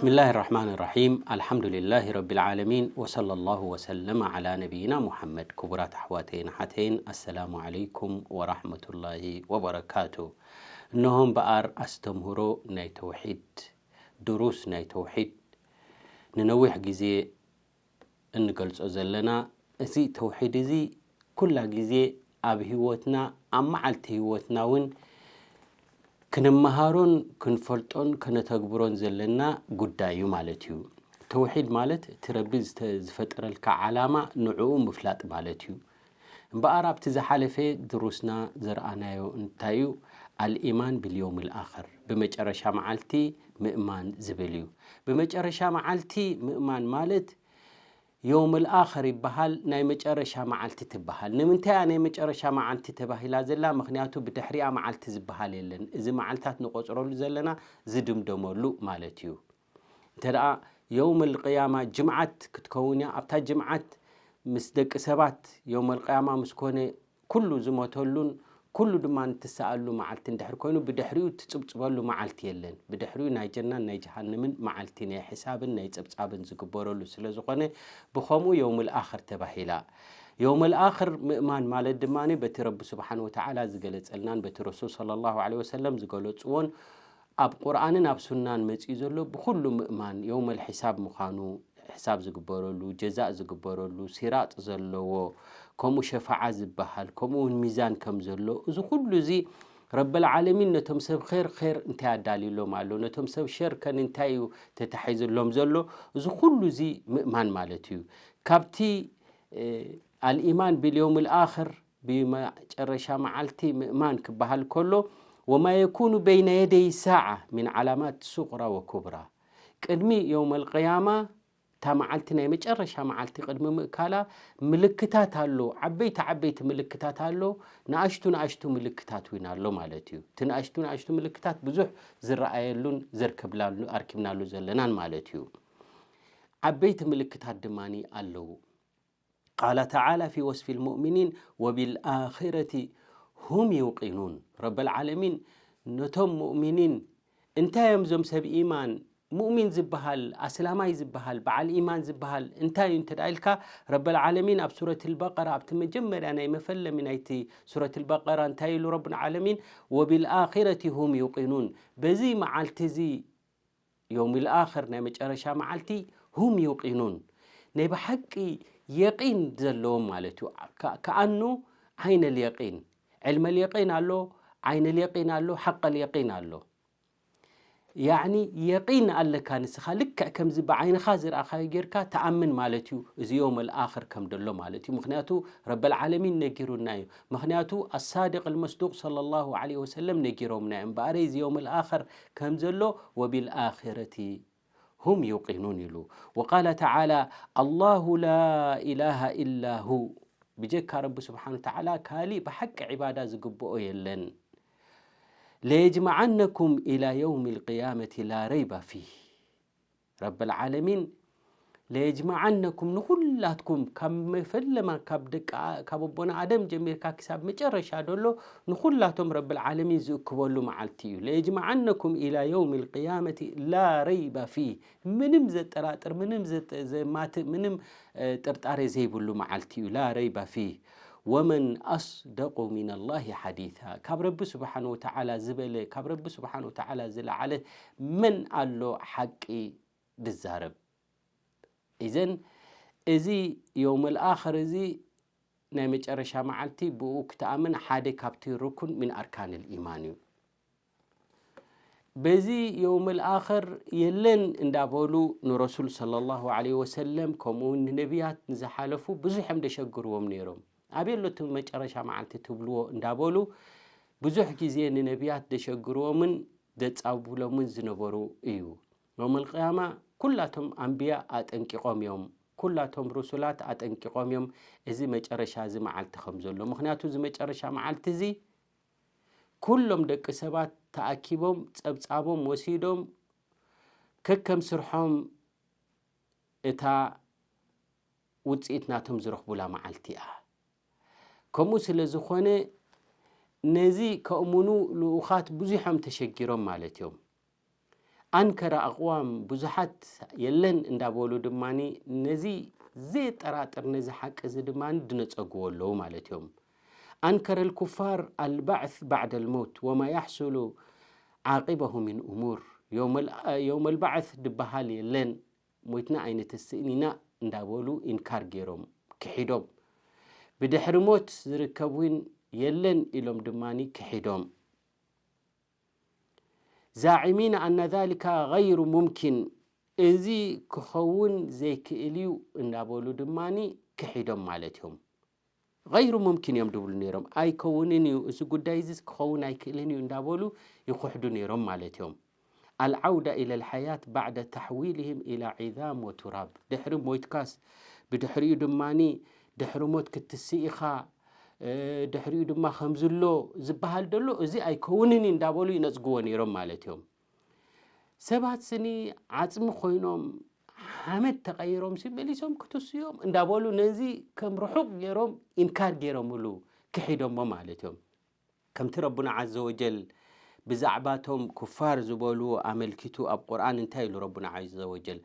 بسم الله الرحمن الرحيم. الحمد لله رب العالمين، وصلى الله وسلم على نبينا محمد. ክቡራት ኣሕዋተይን ኣሓተይን፣ ኣሰላሙ ዓለይኩም ወራሕመቱላሂ ወበረካቱ። እነሆ እምበኣር ኣስተምህሮ ናይ ተውሒድ፣ ድሩስ ናይ ተውሒድ ንነዊሕ ግዜ እንገልጾ ዘለና። እዚ ተውሒድ እዚ ኩላ ግዜ ኣብ ህይወትና፣ ኣብ መዓልቲ ህይወትና እውን ክንመሃሮን ክንፈልጦን ከነተግብሮን ዘለና ጉዳይ እዩ ማለት እዩ። ተውሒድ ማለት እቲ ረቢ ዝተ-፣ ዝፈጠረልካ ዓላማ ንዕኡ ምፍላጥ ማለት እዩ። እምበኣር ኣብቲ ዝሓለፈ ድሩስና ዘርኣናዮ እንታይ እዩ? ኣልኢማን ብልዮምል ኣኽር፣ ብመጨረሻ መዓልቲ ምእማን ዝብል እዩ። ብመጨረሻ መዓልቲ ምእማን ማለት ዮምል ኣኽር ይበሃል፣ ናይ መጨረሻ መዓልቲ ትበሃል። ንምንታይ እያ ናይ መጨረሻ መዓልቲ ተባሂላ ዘላ? ምኽንያቱ ብድሕሪኣ መዓልቲ ዝበሃል የለን። እዚ መዓልታት ንቆጽረሉ ዘለና ዝድምደመሉ ማለት እዩ። እንተ ደኣ የውመል ቅያማ ጅምዓት ክትከውን እያ፣ ኣብታ ጅምዓት ምስ ደቂ ሰባት የውመል ቅያማ ምስ ኮነ ኩሉ ዝሞተሉን ኩሉ ድማ እንትሰኣሉ መዓልቲ እንድሕር ኮይኑ፣ ብድሕሪኡ ትጽብጽበሉ መዓልቲ የለን። ብድሕሪኡ ናይ ጀናን ናይ ጀሃንምን መዓልቲ፣ ናይ ሕሳብን ናይ ጸብጻብን ዝግበረሉ ስለ ዝኾነ፣ ብኸምኡ የውሙል ኣኽር ተባሂላ። የውሙል ኣኽር ምእማን ማለት ድማ በቲ ረቢ ስብሓን ወተዓላ ዝገለጸልናን በቲ ረሱል ሰለላሁ ዐለይሂ ወሰለም ዝገለጽዎን ኣብ ቁርኣንን ኣብ ሱናን መጺኡ ዘሎ ብኹሉ ምእማን፣ የውመል ሕሳብ ምዃኑ፣ ሕሳብ ዝግበረሉ፣ ጀዛእ ዝግበረሉ፣ ሲራጥ ዘለዎ፣ ከምኡ ሸፋዓ ዝበሃል፣ ከምኡ እውን ሚዛን ከም ዘሎ፣ እዚ ኩሉ እዚ ረበል ዓለሚን ነቶም ሰብ ኼር ኼር እንታይ ኣዳልዩሎም ኣሎ፣ ነቶም ሰብ ሸር ከን እንታይ እዩ ተታሒዝሎም ዘሎ፣ እዚ ኩሉ እዚ ምእማን ማለት እዩ። ካብቲ፣ እ፣ ኣልኢማን ቢልዮምል ኣኽር፣ ብመጨረሻ መዓልቲ ምእማን ክበሃል ከሎ፣ ወማ የኩኑ በይነ የደይ ሳዓ ሚን ዓላማት ሱቕራ ወኩብራ፣ ቅድሚ የውመል ቅያማ፣ እታ መዓልቲ፣ ናይ መጨረሻ መዓልቲ ቅድሚ ምእካላ፣ ምልክታት ኣሎ፣ ዓበይቲ ዓበይቲ ምልክታት ኣሎ፣ ንኣሽቱ ንኣሽቱ ምልክታት እውን ኣሎ ማለት እዩ። እቲ ንኣሽቱ ንኣሽቱ ምልክታት ብዙሕ ዝረኣየሉን ዘርከብላሉ፣ ኣርኪብናሉ ዘለናን ማለት እዩ። ዓበይቲ ምልክታት ድማ ኣለዉ። ቃለ ተዓላ ፊ ወስፊ ልሙእሚኒን ወቢልኣኺረቲ ሁም ዩቂኑን። ረበል ዓለሚን ነቶም ሙእሚኒን እንታይ እዮም? እዞም ሰብ ኢማን፣ ሙእሚን ዝበሃል፣ ኣስላማይ ዝበሃል፣ በዓል ኢማን ዝበሃል እንታይ እዩ እንተ ደኣ ኢልካ፣ ረበል ዓለሚን ኣብ ሱረት ልበቀራ፣ ኣብቲ መጀመርያ ናይ መፈለሚ ናይቲ ሱረት ልበቀራ እንታይ ኢሉ ረቡል ዓለሚን? ወቢልኣኺረቲ ሁም ዩቂኑን። በዚ መዓልቲ እዚ፣ ዮሚል ኣኽር፣ ናይ መጨረሻ መዓልቲ፣ ሁም ዩቂኑን፣ ናይ ብሓቂ የቂን ዘለዎም ማለት እዩ። ከ-፣ ከኣኑ ዓይነል የቂን፣ ዕልመል የቂን ኣሎ፣ ዓይነል የቂን ኣሎ፣ ሓቀል የቂን ኣሎ። ያዕኒ የቂን ኣለካ ንስኻ፣ ልክዕ ከምዚ ብዓይንኻ ዝረኣኻዮ ጌርካ ትኣምን ማለት እዩ፣ እዚ ዮመል ኣኽር ከም ደሎ ማለት እዩ። ምኽንያቱ ረበል ዓለሚን ነጊሩና እዩ። ምኽንያቱ ኣሳድቅ ኣልመስዱቅ ሰለላሁ ዐለይሂ ወሰለም ነጊሮምና እዮም። እምበኣረይ እዚ ዮመል ኣኽር ከም ዘሎ፣ ወቢልኣኺረቲ ሁም ዩቂኑን ኢሉ። ወቃለ ተዓላ፣ ኣላሁ ላ ኢላሃ ኢላ ሁ፣ ብጀካ ረቢ ስብሓን ወተዓላ ካሊእ ብሓቂ ዒባዳ ዝግብኦ የለን። ለየጅመዓነኩም ኢላ የውም ልቅያመቲ ላ ረይባ ፊህ። ረብል ዓለሚን ለየጅመዓነኩም፣ ንኹላትኩም፣ ካብ መፈለማ፣ ካብ ደቂ፣ ካብ ኣቦና ኣደም ጀሚርካ ክሳብ መጨረሻ ደሎ፣ ንኹላቶም ረብል ዓለሚን ዝእክበሉ መዓልቲ እዩ። ለየጅመዓነኩም ኢላ የውም ልቅያመቲ ላ ረይባ ፊህ፣ ምንም ዘጠራጥር፣ ምንም ዘጠ-፣ ዘማትእ፣ ምንም፣ እ፣ ጥርጣሬ ዘይብሉ መዓልቲ እዩ። ላ ረይባ ፊህ። ወመን ኣስደቁ ሚነላሂ ሓዲታ። ካብ ረቢ ስብሓን ወተዓላ ዝበለ፣ ካብ ረቢ ስብሓን ወተዓላ ዝለዓለ መን ኣሎ ሓቂ ድዛረብ? ኢዘን እዚ የውመል ኣኽር እዚ ናይ መጨረሻ መዓልቲ ብኡ ክትኣምን ሓደ ካብቲ ሩኩን ሚን ኣርካንል ኢማን እዩ። በዚ የውመል ኣኽር የለን እንዳበሉ ንረሱል ሰለላሁ ዐለይሂ ወሰለም፣ ከምኡ እውን ንነቢያት ንዝሓለፉ ብዙሕ እዮም ደሸግርዎም ነይሮም። ኣበይ ኣሎ እቲ መጨረሻ መዓልቲ ትብልዎ እንዳበሉ ብዙሕ ግዜ ንነቢያት ደሸግርዎምን ደጻብብሎምን ዝነበሩ እዩ። ዮመል ቅያማ ኩላቶም ኣንብያ ኣጠንቂቖም እዮም። ኩላቶም ሩሱላት ኣጠንቂቖም እዮም፣ እዚ መጨረሻ እዚ መዓልቲ ከም ዘሎ። ምኽንያቱ እዚ መጨረሻ መዓልቲ እዚ ኩሎም ደቂ ሰባት ተኣኪቦም፣ ጸብጻቦም ወሲዶም፣ ከከም ስርሖም እታ ውጽኢት ናቶም ዝረኽቡላ መዓልቲ እያ። ከምኡ ስለ ዝኾነ፣ ነዚ ከእምኑ ልኡኻት ብዙሖም ተሸጊሮም ማለት እዮም። ኣንከረ ኣቕዋም፣ ብዙሓት የለን እንዳበሉ ድማ ነዚ ዘየጠራጥር ነዚ ሓቂ እዚ ድማ ድነጸግዎ ኣለዉ ማለት እዮም። ኣንከረ ልኩፋር ኣልባዕት ባዕደ ልመውት ወማ ያሕሱሉ ዓቂበሁ ምን እሙር፣ የውመል ባዕት ድበሃል የለን፣ ሞይትና ኣይንትስእን ኢና እንዳበሉ ኢንካር ገይሮም ክሒዶም። ብድሕሪ ሞት ዝርከብ እውን የለን ኢሎም ድማ ክሒዶም። ዛዒሚን ኣነ ዛሊካ ገይሩ ሙምኪን፣ እዚ ክኸውን ዘይክእል እዩ እንዳበሉ ድማ ክሒዶም ማለት እዮም። ገይሩ ሙምኪን እዮም ድብሉ ነይሮም። ኣይከውንን እዩ፣ እዚ ጉዳይ እዚ ክኸውን ኣይክእልን እዩ እንዳበሉ ይኹሕዱ ነይሮም ማለት እዮም። ኣልዓውዳ ኢለ ልሓያት ባዕደ ታሕዊልህም ኢላ ዒዛም ወቱራብ፣ ድሕሪ ሞይትካስ ብድሕሪኡ ድማ ድሕሪ ሞት ክትስእ ኢኻ፣ ድሕሪኡ ድማ ከምዝሎ ዝበሃል ደሎ እዚ ኣይከውንን እዩ እንዳበሉ ይነጽግዎ ነይሮም ማለት እዮም። ሰባት ስኒ ዓጽሚ ኮይኖም ሓመድ ተቐይሮም ሲ መሊሶም ክትስዮም እንዳበሉ ነዚ ከም ርሑቕ ገይሮም ኢንካር ገይሮምሉ ክሒዶሞ ማለት እዮም። ከምቲ ረቡና ዓዘ ወጀል ብዛዕባቶም ኩፋር ዝበልዎ ኣመልኪቱ ኣብ ቁርኣን እንታይ ኢሉ ረቡና ዓዘ ወጀል?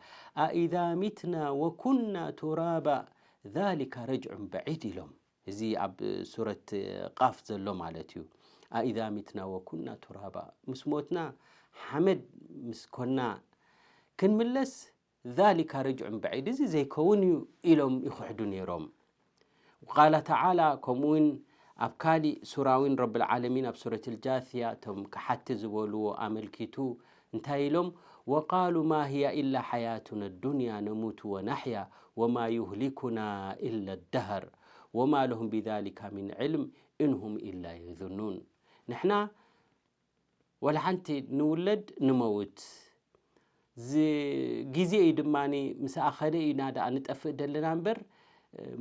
ኣኢዛ ሚትና ወኩና ቱራባ ዛሊካ ረጅዑን በዒድ ኢሎም። እዚ ኣብ ሱረት ቃፍ ዘሎ ማለት እዩ። ኣኢዛ ሚትና ወኩና ቱራባ፣ ምስ ሞትና ሓመድ ምስ ኮና ክንምለስ ዛሊካ ረጅዑን በዒድ፣ እዚ ዘይከውን እዩ ኢሎም ይኹሕዱ ነይሮም። ቃለ ተዓላ፣ ከምኡ እውን ኣብ ካሊእ ሱራ እውን ረብል ዓለሚን ኣብ ሱረት ልጃስያ እቶም ክሓቲ ዝበልዎ ኣመልኪቱ እንታይ ኢሎም? ወቃሉ ማ ህያ ኢላ ሓያቱና ዱንያ ነሙቱ ወናሕያ ወማ ዩህሊኩና ኢላ ደህር ወማ ለሁም ቢዛሊካ ሚን ዕልም ኢንሁም ኢላ የዙኑን። ንሕና ወላ ሓንቲ ንውለድ ንመውት፣ ዚ ግዜ እዩ ድማ ምስ ኣኸለ ኢና ደኣ ንጠፍእ ዘለና እምበር፣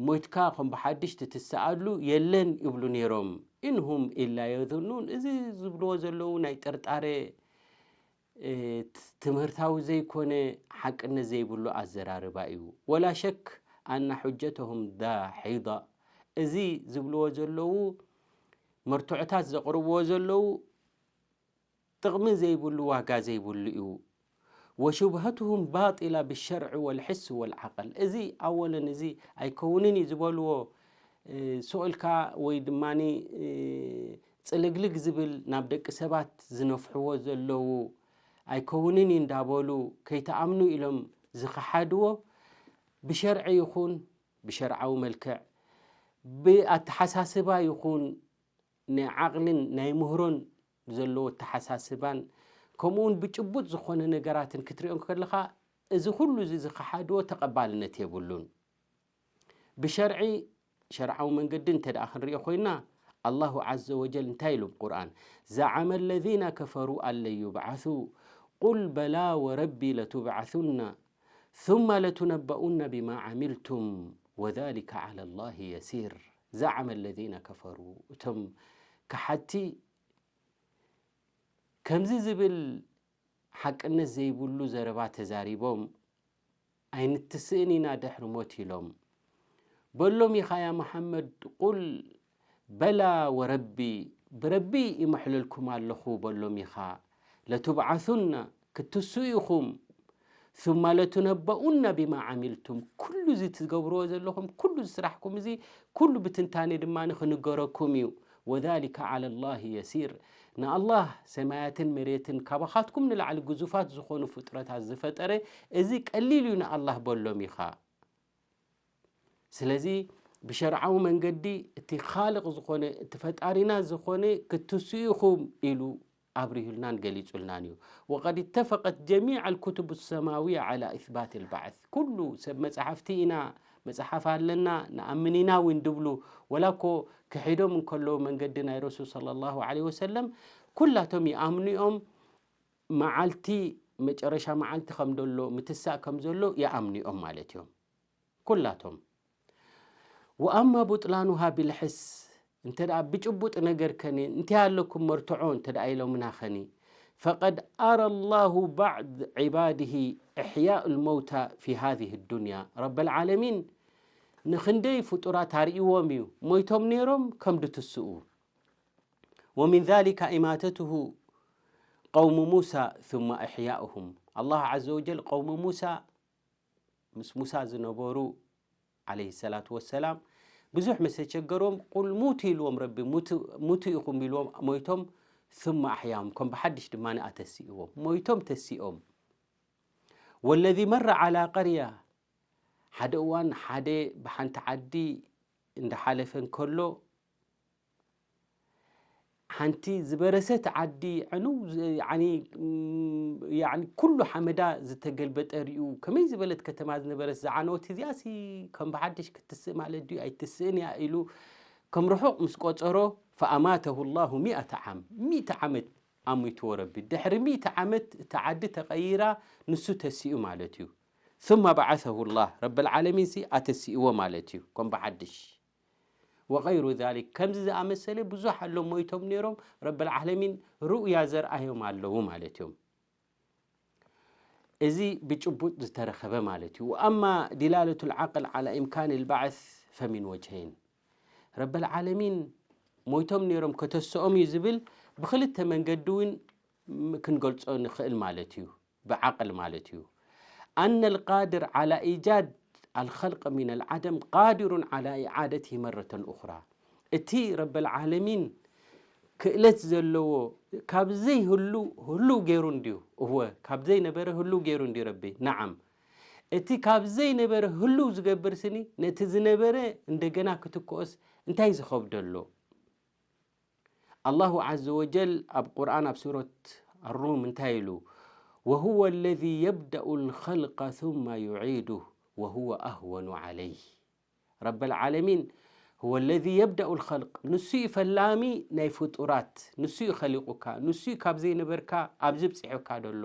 ሞይትካ ከም ብሓድሽ ትትስኣሉ የለን ይብሉ ነይሮም። ኢንሁም ኢላ የዙኑን፣ እዚ ዝብልዎ ዘለዉ ናይ ጥርጣረ፣ እ፣ ት-፣ ትምህርታዊ ዘይኮነ ሓቅነት ዘይብሉ ኣዘራርባ እዩ። ወላ ሸክ ኣና ሑጀተሁም ዳሒዳ፣ እዚ ዝብልዎ ዘለዉ መርትዖታት ዘቕርብዎ ዘለዉ ጥቕሚ ዘይብሉ፣ ዋጋ ዘይብሉ እዩ። ወሹብሀትሁም ባጢላ ብሸርዕ ወልሕስ ወልዓቅል፣ እዚ ኣወለን እዚ ኣይከውንን እዩ ዝበልዎ፣ እ፣ ስኦልካ ወይ ድማ፣ እ፣ ጽልግልግ ዝብል ናብ ደቂ ሰባት ዝነፍሕዎ ዘለዉ ኣይከውንን እዩ እንዳበሉ ከይተኣምኑ ኢሎም ዝኸሓድዎ ብሸርዒ ይኹን ብሸርዓዊ መልክዕ ብኣተሓሳስባ ይኹን ናይ ዓቕልን ናይ ምህሮን ዘለዎ ኣተሓሳስባን ከምኡ እውን ብጭቡጥ ዝኾነ ነገራትን ክትሪኦ ከለኻ እዚ ኩሉ እዚ ዝኸሓድዎ ተቐባልነት የብሉን። ብሸርዒ ሸርዓዊ መንገዲ እንተ ደኣ ክንሪኦ ኮይና ኣላሁ ዓዘ ወጀል እንታይ ኢሉ ብቁርኣን? ዘዓመ ለዚነ ከፈሩ ኣን ለን ዩብዓሱ ቁል በላ ወረቢ ለቱብዓሱና ثم لتنبؤن بما عملتم وذلك على الله يسير. زعم الذين كفروا، እቶም ከሓድቲ ከምዚ ዝብል ሓቅነት ዘይብሉ ዘረባ ተዛሪቦም ኣይንትስእን ኢና ድሕሪ ሞት ኢሎም። በሎም ኢኻ ያ መሓመድ ቁል በላ ወረቢ፣ ብረቢ ይምሕለልኩም ኣለኹ በሎም ኢኻ። ለቱብዓሱና፣ ክትትስኡ ኢኹም። ثم لتنبؤن بما عملتم፣ ኩሉ እዚ ትገብርዎ ዘለኹም ኩሉ እዚ ስራሕኩም እዚ ኩሉ ብትንታኔ ድማ ክንገረኩም እዩ። وذلك على الله يسير። ንኣላህ ሰማያትን መሬትን ካባኻትኩም ንላዕሊ ግዙፋት ዝኾኑ ፍጡረታት ዝፈጠረ እዚ ቀሊል እዩ ንኣላህ በሎም ኢኻ። ስለዚ ብሸርዓዊ መንገዲ እቲ ኻልቕ ዝኾነ እቲ ፈጣሪና ዝኾነ ክትስኡ ኢኹም ኢሉ ኣብሪሁልናን ገሊጹልናን እዩ። وقد اتفقت جميع الكتب السماوية على إثبات البعث። ኩሉ ሰብ መጻሕፍቲ ኢና መጽሓፍ ኣለና ንኣምን ኢና እውን ድብሉ ወላ እኮ ክሒዶም እንከለዉ መንገዲ ናይ ረሱል صلى الله عليه وسلم ኩላቶም ይኣምኑ እዮም። መዓልቲ መጨረሻ መዓልቲ ከም ደሎ ምትሳእ ከም ዘሎ ይኣምኑ እዮም ማለት እዮም። ኩላቶም። وأما بطلانها بالحس፣ እንተ ደኣ ብጭቡጥ ነገር ከኒ እንታይ ኣለኩም መርትዖ እንተ ደኣ ኢሎምና ኸኒ فقد أرى الله بعض عباده إحياء الموتى في هذه الدنيا። ረበል ዓለሚን ንኽንደይ ፍጡራት ኣርእይዎም እዩ ሞይቶም ነይሮም ከም ድትስኡ። ومن ذلك إماتته قوم موسى ثم إحياؤهم. ኣላህ ዓዘ ወጀል ቀውሚ ሙሳ፣ ምስ ሙሳ ዝነበሩ ዓለይሂ ሰላቱ ወሰላም፣ ብዙሕ ምስ ተቸገሮም፣ ቁል ሙቱ ኢልዎም ረቢ፣ ሙቱ፣ ሙቱ ኢኹም ኢልዎም፣ ሞይቶም። ثم أحياهم፣ ከም ብሓድሽ ድማ ኣተሲእዎም፣ ሞይቶም ተሲኦም። والذي مر على قرية፣ ሓደ እዋን ሓደ ብሓንቲ ዓዲ እንዳሓለፈ እንከሎ፣ ሓንቲ ዝበረሰት ዓዲ፣ ዕንው ዝ-፣ ያኒ፣ ም፣ ያኒ ኩሉ ሓመዳ ዝተገልበጠ ሪኡ፣ ከመይ ዝበለት ከተማ ዝነበረት ዝዓነወት እዚኣሲ ከም ብሓድሽ ክትስእ ማለት ድዩ ኣይትስእን እያ ኢሉ ከም ርሑቕ ምስ ቆጸሮ፣ فأماته الله مئة عام፣ ሚእቲ ዓመት ኣሙይትዎ ረቢ። ድሕሪ ሚእቲ ዓመት እታ ዓዲ ተቐይራ፣ ንሱ ተሲኡ ማለት እዩ። ثم بعثه الله፣ ረበል ዓለሚን ሲ ኣተሲእዎ ማለት እዩ፣ ከም ብሓድሽ። وغير ذلك، ከምዚ ዝኣመሰለ ብዙሕ ኣሎ፣ ሞይቶም ነይሮም፣ ረበል ዓለሚን ሩእያ ዘርኣዮም ኣለዉ ማለት እዮም። እዚ ብጭቡጥ ዝተረኸበ ማለት እዩ። وأما دلالة العقل على إمكان البعث فمن وجهين። ረበል ዓለሚን ሞይቶም ነይሮም ከተስኦም እዩ ዝብል ብኽልተ መንገዲ እውን ም-፣ ክንገልጾ ንኽእል ማለት እዩ። ብዓቕል ማለት እዩ። أن القادر على إيجاد الخلق من العدم قادر على إعادته مرة أخرى። እቲ ረበል ዓለሚን ክእለት ዘለዎ፣ ካብ ዘይህሉ ህሉ ገይሩ እንድዩ። እወ፣ ካብ ዘይነበረ ህሉ ገይሩ እንድዩ ረቢ። ነዓም። እቲ ካብ ዘይነበረ ህሉ ዝገብር ስኒ፣ ነቲ ዝነበረ እንደገና ክትክኦስ እንታይ ዝኸብዶ ኣሎ? ኣላሁ ዓዘ ወጀል ኣብ ቁርኣን ኣብ ሱረት ኣሩም እንታይ ኢሉ? وهو الذي يبدأ الخلق ثم يعيده وهو أهون عليه። ረበል ዓለሚን هو الذي يبدأ الخلق፣ ንሱ እዩ ፈላሚ ናይ ፍጡራት፣ ንሱ እዩ ኸሊቑካ፣ ንሱ እዩ ካብ ዘይነበርካ ኣብዚ ብፂሑካ ደሎ፣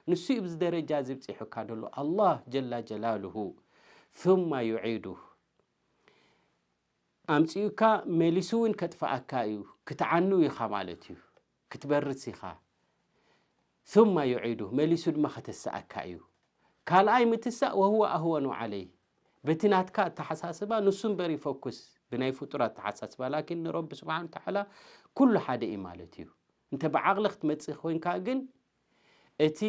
ንሱ እዩ ብዚ ደረጃ እዚ ብፂሑካ ደሎ። ኣላህ ጀላ ጀላሉሁ ثم يعيده። ኣምጺኡካ መሊሱ እውን ከጥፍኣካ እዩ። ክትዓኑ ኢኻ ማለት እዩ። ክትበርስ ኢኻ። ثم يعيده፣ መሊሱ ድማ ከተስኣካ እዩ። ካልኣይ ምትሳእ وهو أهون عليه። በቲ ናትካ ኣተሓሳስባ ንሱ እምበር ይፈኩስ ብናይ ፍጡር ኣተሓሳስባ። ላኪን ንረቢ ስብሓን ተዓላ ኩሉ ሓደ እዩ ማለት እዩ። እንተ ብዓቕሊ ክትመጽእ ኮይንካ ግን እቲ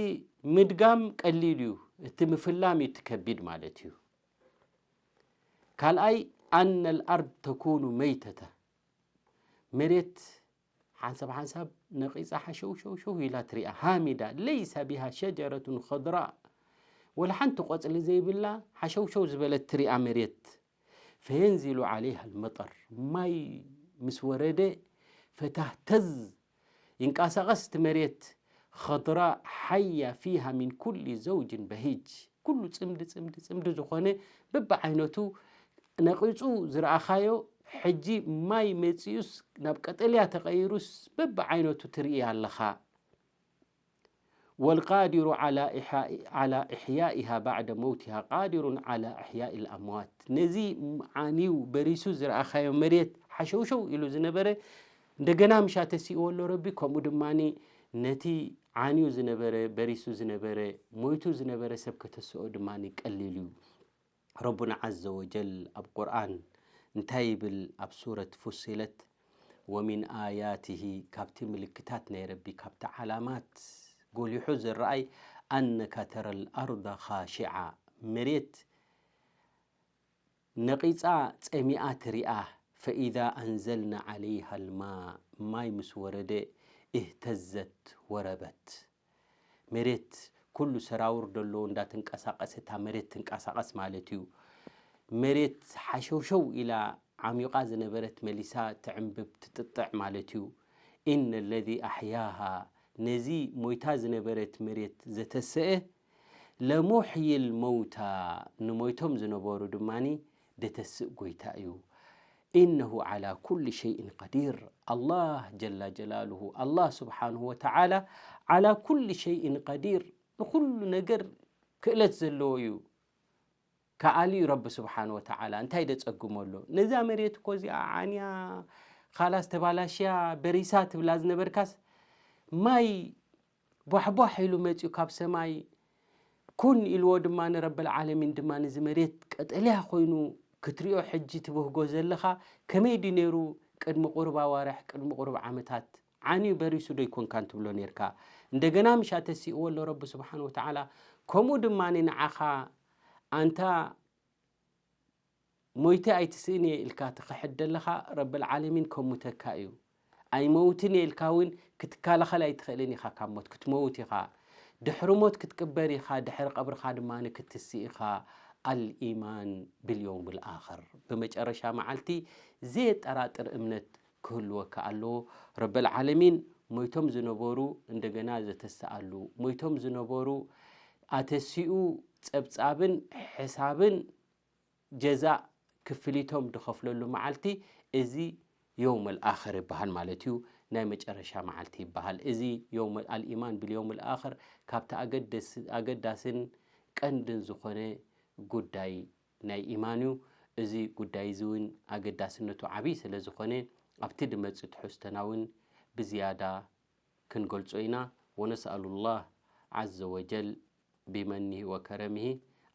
ምድጋም ቀሊል እዩ፣ እቲ ምፍላም እዩ እቲ ከቢድ ማለት እዩ። ካልኣይ أن الأرض تكون ميتة፣ መሬት ሓንሳብ ሓንሳብ ነቒጻ ሓሸው ሸው ሸው ኢላ ትሪኣ ሃሚዳ ليس بها شجرة خضراء፣ ወላ ሓንቲ ቆጽሊ ዘይብላ ሓሸው ሸው ዝበለት ትሪኣ መሬት። فينزل عليها المطر، ማይ ምስ ወረደ فتهتز፣ ይንቀሳቐስ እቲ መሬት። خضراء حية فيها من كل زوج بهيج، ኩሉ ጽምዲ ጽምዲ ጽምዲ ዝኾነ በብዓይነቱ ነቒጹ ዝረኣኻዮ ሕጂ ማይ መጺኡስ ናብ ቀጠልያ ተቐይሩስ በብዓይነቱ ትርኢ ኣለኻ። والقادر على إحياء-، على إحيائها بعد موتها قادر على إحياء الأموات። ነዚ ዓንዩ በሪሱ ዝረኣኻዮ መሬት ሓሸውሸው ኢሉ ዝነበረ እንደገና ምሻ ተሲእዎ ኣሎ ረቢ። ከምኡ ድማ ነቲ ዓንዩ ዝነበረ፣ በሪሱ ዝነበረ፣ ሞይቱ ዝነበረ ሰብ ከተስኦ ድማ ቀሊል እዩ። ረቡና ዓዘ ወጀል ኣብ ቁርኣን እንታይ ይብል? ኣብ ሱረት ፉሲለት፣ ومن آياته፣ ካብቲ ምልክታት ናይ ረቢ፣ ካብቲ ዓላማት ጎሊሑ ዝረኣይ፣ أنك ترى الأرض خاشعة፣ መሬት ነቒጻ ጸሚኣ ትሪኣ፣ فإذا أنزلنا عليها الماء፣ ማይ ምስ ወረደ፣ اهتزت وربت። መሬት ኩሉ ሰራውር ደሎ እንዳተንቀሳቐሰ እታ መሬት ትንቀሳቐስ ማለት እዩ። መሬት ሓሸውሸው ኢላ ዓሚቓ ዝነበረት መሊሳ ትዕንብብ ትጥጥዕ ማለት እዩ። إن الذي أحياها፣ ነዚ ሞይታ ዝነበረት መሬት ዘተሰአ፣ لمحيي الموتى፣ ንሞይቶም ዝነበሩ ድማኒ ደተስእ ጎይታ እዩ። إنه على كل شيء قدير። ኣላህ ጀላ ጀላሉሁ፣ ኣላህ ስብሓንሁ ወተዓላ على كل شيء قدير፣ ንኹሉ ነገር ክእለት ዘለዎ እዩ። ከኣሊ እዩ ረቢ ስብሓንሁ ወተዓላ፣ እንታይ ደጸግሞ ኣሎ? ነዛ መሬት እኮ እዚኣ ዓንያ፣ ኻላስ ተባላሽያ፣ በሪሳ ትብላ ዝነበርካስ፣ ማይ ቧሕቧሕ ኢሉ መጺኡ ካብ ሰማይ፣ ኩን ኢልዎ ድማ ንረበል ዓለሚን ድማ ነዚ መሬት ቀጠልያ ኮይኑ ክትሪኦ ሕጂ ትብህጎ ዘለኻ፣ ከመይ ድዩ ነይሩ ቅድሚ ቁሩብ ኣዋርሕ፣ ቅድሚ ቁሩብ ዓመታት? ዓንዩ በሪሱ ዶ ኣይኮንካን ትብሎ ነይርካ? እንደገና ምሽ ኣተሲእዎ ኣሎ ረቢ ስብሓን ወተዓላ። ከምኡ ድማ ንዓኻ ኣንታ ሞይተ ኣይትስእን እየ ኢልካ ትኽሕድ ዘለኻ፣ ረብል ዓለሚን ከሙተካ እዩ። ኣይመውትን እየ ኢልካ እውን ክትከላኸል ኣይትኽእልን ኢኻ ካብ ሞት። ክትመውት ኢኻ። ድሕሪ ሞት ክትቅበር ኢኻ፣ ድሕሪ ቀብርኻ ድማ ክትስእ ኢኻ። ኣልኢማን ብልየውም ልኣኽር፣ ብመጨረሻ መዓልቲ ዘየጠራጥር እምነት ክህልወካ ኣለዎ። ረብል ዓለሚን ሞይቶም ዝነበሩ እንደገና ዘተስኣሉ፣ ሞይቶም ዝነበሩ ኣተሲኡ ጸብጻብን ሕሳብን ጀዛእ ክፍሊቶም ዝኸፍለሉ መዓልቲ፣ እዚ የውም ኣልኣኽር ይበሃል ማለት እዩ። ናይ መጨረሻ መዓልቲ ይበሃል። እዚ የውም ኣልኢማን ብልየውም ኣልኣኽር ካብቲ ኣገደስ-፣ ኣገዳስን ቀንድን ዝኾነ ጉዳይ ናይ ኢማን እዩ። እዚ ጉዳይ እዚ እውን ኣገዳስነቱ ዓብዪ ስለ ዝኾነ ኣብቲ ድመጽእ ትሕዝቶና እውን ብዝያዳ ክንገልጾ ኢና። ወነስኣሉ ላህ ዓዘ ወጀል ቢመኒሂ ወከረሚሂ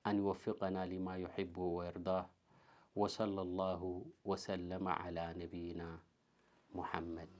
ኣን ይወፊቀና ሊማ ዩሕቡ ወየርዳህ። ወሰለ ላሁ ወሰለመ ዓላ ነቢይና ሙሓመድ።